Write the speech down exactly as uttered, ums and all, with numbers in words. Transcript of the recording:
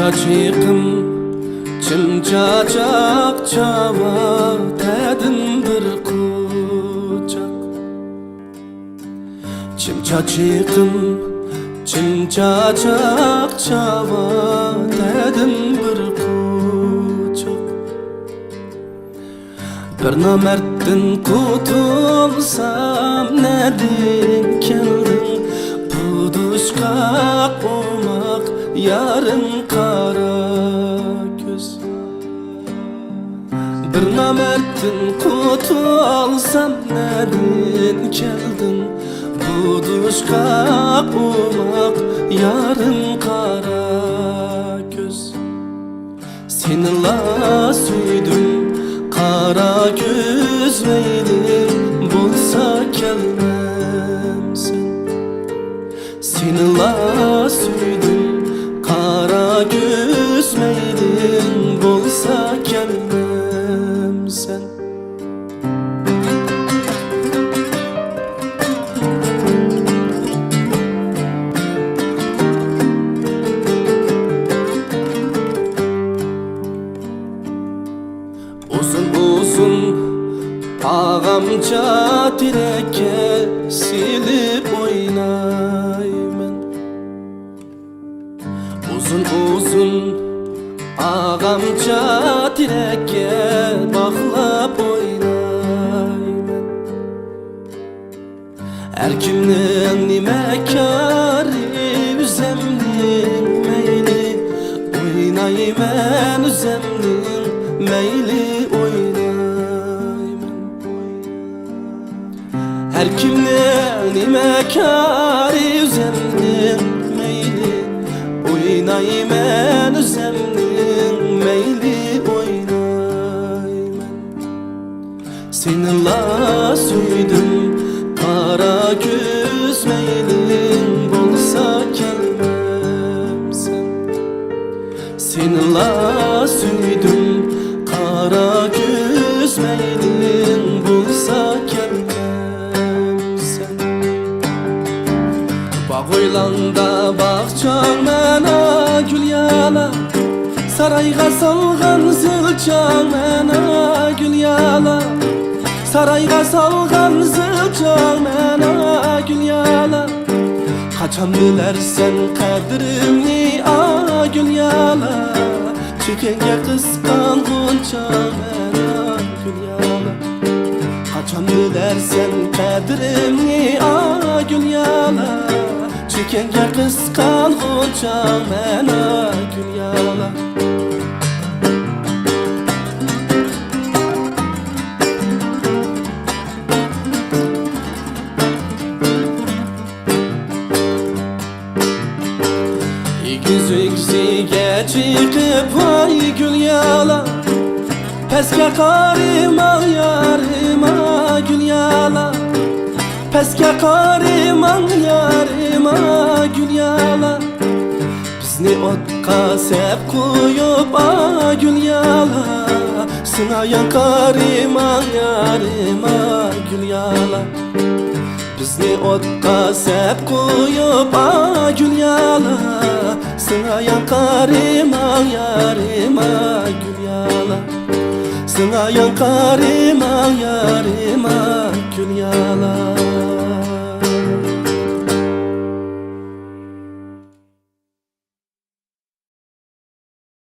چاچىقىم چىمچاچاق چاۋا تەدىن بىر قۇچاق. چىمچاچىقىم چىمچاچاق چاۋا تەدىن بىر قۇچاق. بىر نامەردتىن قۇتۇلسام، نەدىن كەلدىڭ بۇ دۇشقاق ئوماق يارىم قارا كۆز؟ بىر نامەردتىن قۇتۇلسام، نەدىن كەلدىڭ بۇ دۇشقاق ئوماق يارىم قارا كۆز؟ سېنىلا سۆيدۈم قارا كۆز، مەيلى بولسا كەلمەمسەن؟ سېنىلا سۆيدۈم قارا كۆز، مەيلى بولسا كەلمەمسەن؟ ئۇزۇن-ئۇزۇن ئاغامچا تېرەككە سېلىپ ئوينايمەن. ئۇزۇن-ئۇزۇن ئاغامچا تېرەككە باغلاپ ئوينايمەن. ھەر كىمنىڭ نېمە كارى ئۆزەمنىڭ مەيلى، ئوينايمەن ئۆزەمنىڭ مەيلى ئوينايمەن. ھەر كىمنىڭ نېمە كارى ئۆزەمنىڭ مەيلى، ئوينايمەن ئۆزەمنىڭ مەيلى ئوينايمەن. سېنىلا سۆيدۈم قارا كۆز، مەيلىڭ بولسا كەلمەمسەن؟ سېنىلا سۆيدۈم قارا كۆز، مەيلىڭ بولسا كەلمەمسەن؟ باغ ھويلاڭدا باغچاڭ مەن، ئا گۈليالا. سارايغا سالغان زىلچاڭ مەن، ئا گۈليالا. سارايغا سالغان زىلچاڭ مەن، ئا گۈليالا. قاچان بىلەرسەن قەدرىمنى، ئا گۈليالا. چېكەڭگە قىسقان غۇنچاڭ مەن، ئا گۈليالا. قاچان بىلەرسەن قەدرىمنى، ئا گۈليالا. چېكەڭگە قىسقان غۇنچاڭ مەن، ئا گۈليالا. ئېگىز ئۆگزىگە چىقىپ ۋاي گۈليالا، پەسكە قارىماڭ يارىم، ئا گۈليالا. پەسكە قارىماڭ يارىم، ئا گۈليالا. بىزنى ئوتقا سەپ قويۇپ، ئا گۈليالا. سىڭاياڭ قارىماڭ يارىم، ئا گۈليالا. بىزنى ئوتقا سەپ قويۇپ، ئا گۈليالا. سىڭاياڭ قارىماڭ يارىم، ئا گۈليالا. سىڭاياڭ قارىماڭ يارىم، ئا گۈليالا.